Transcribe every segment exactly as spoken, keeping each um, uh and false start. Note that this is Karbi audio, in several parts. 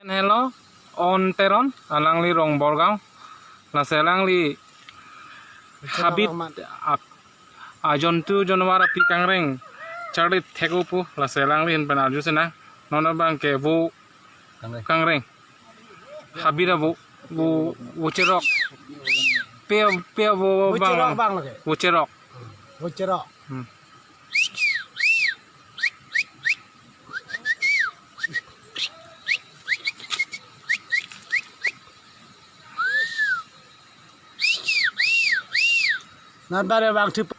Helo, On Teron, alangli rong Borgaon, lasi alangli habit ap-, ajontu jonwar api kangreng charli thek-o pu, lasi alangli ahin pen arju sinang, non abang ke vo kangreng. Kangreng. Habit avo, vo, vo cherok. Pe, pe avo vo bang cherok lang. Bang lagi. Vo cherok. Vo cherok. Hmm. Nat bare bang thip.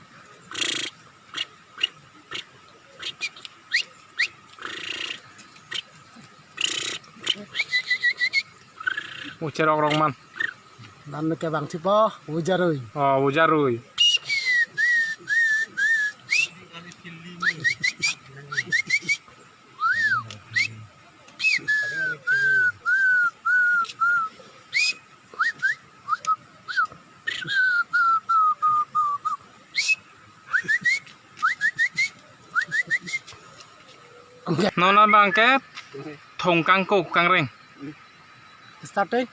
Vo cherok rong man. Nat ke bang thipo, vo jarui. Oh, vo jarui. Non abang ke thong kangkok kangreng. Starting.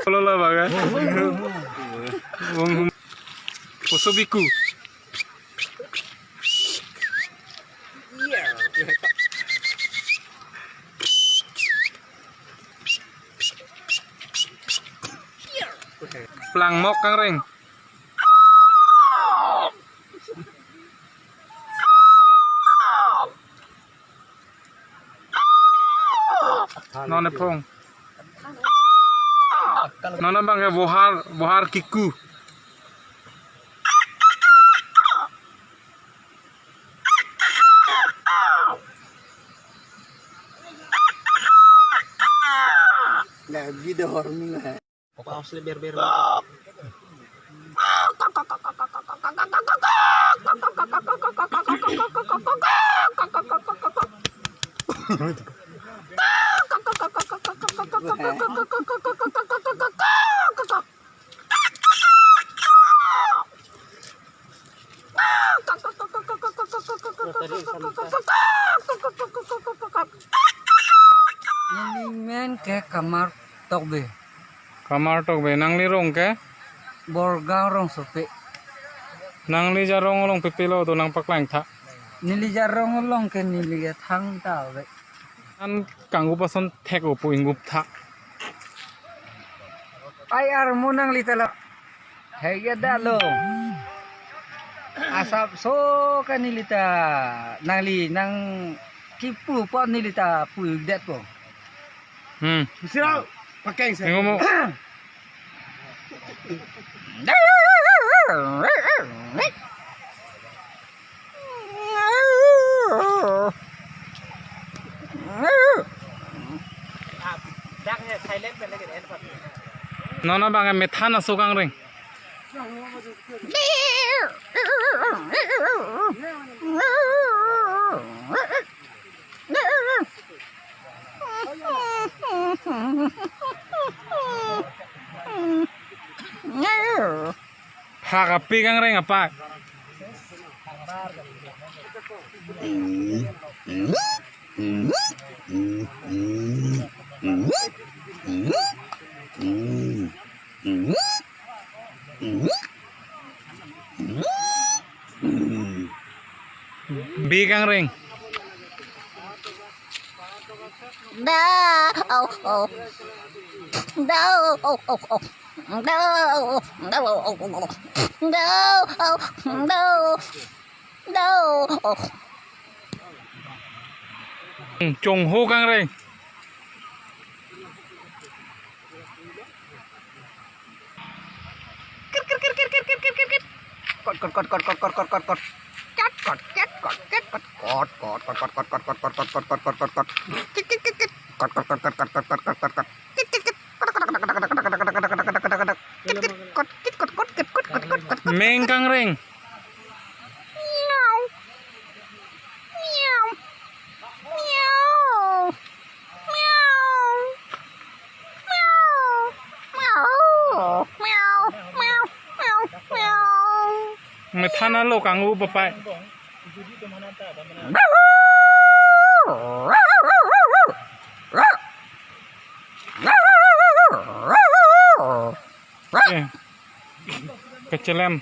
Kolo la baga. Wong hum-, oso biku. Plangmok kangreng. Non ephong. Non abang ke vohar, vohar kiku. Lagi dehor mina. Paus le ber-ber. Neli men ke Kamar Tokbe. Kamar Tokbe, nangli rong ke? Borgaon rongsopi. Nangli jarong along pipilo do nangpaklang tha. Neli jarong along ke neli athang ta ave. An kanggup ason thek-o pu inggup tha. Ai armo nangli ta lo. Hei ya da lo. Asapso ke neli ta nangli nang kipu po neli ta pu det po. Hmm. Sira pakeng sa. Ngomo. Non abang ke methan aso kangreng. Phak api kangreng apak. Bi kangreng. Da, oh, oh. Da, oh, oh, oh. Da, oh, da, oh, oh, oh. Da, oh, da, oh. Da, oh, oh. Chongho kangreng. Kot, kot, kot, kot. Kot, kot, kot, kot. Kat, kot, kat, kot, kot, kot, kot. Kot, kot, kot, kot, kot, kot, kot, kot, kot, kot, kot, kot, kot, kot. Kit, kit, kit, kit, kot, kot, kot, kot, kot, kot, kot, kot, kot, kot, kot. Kit, kit, kot, kit, kot, kot, kot, kot, kot, kot, kot, kot. Kit, kit, kot, kit, kot, kot, kot, kot, kot, kot, kot. Meng kangreng. Miau. Miau. Miau. Miau. Miau. Miau. Miau. Miau. Miau. Methan alo kang-u papai. Eh. Kechelem.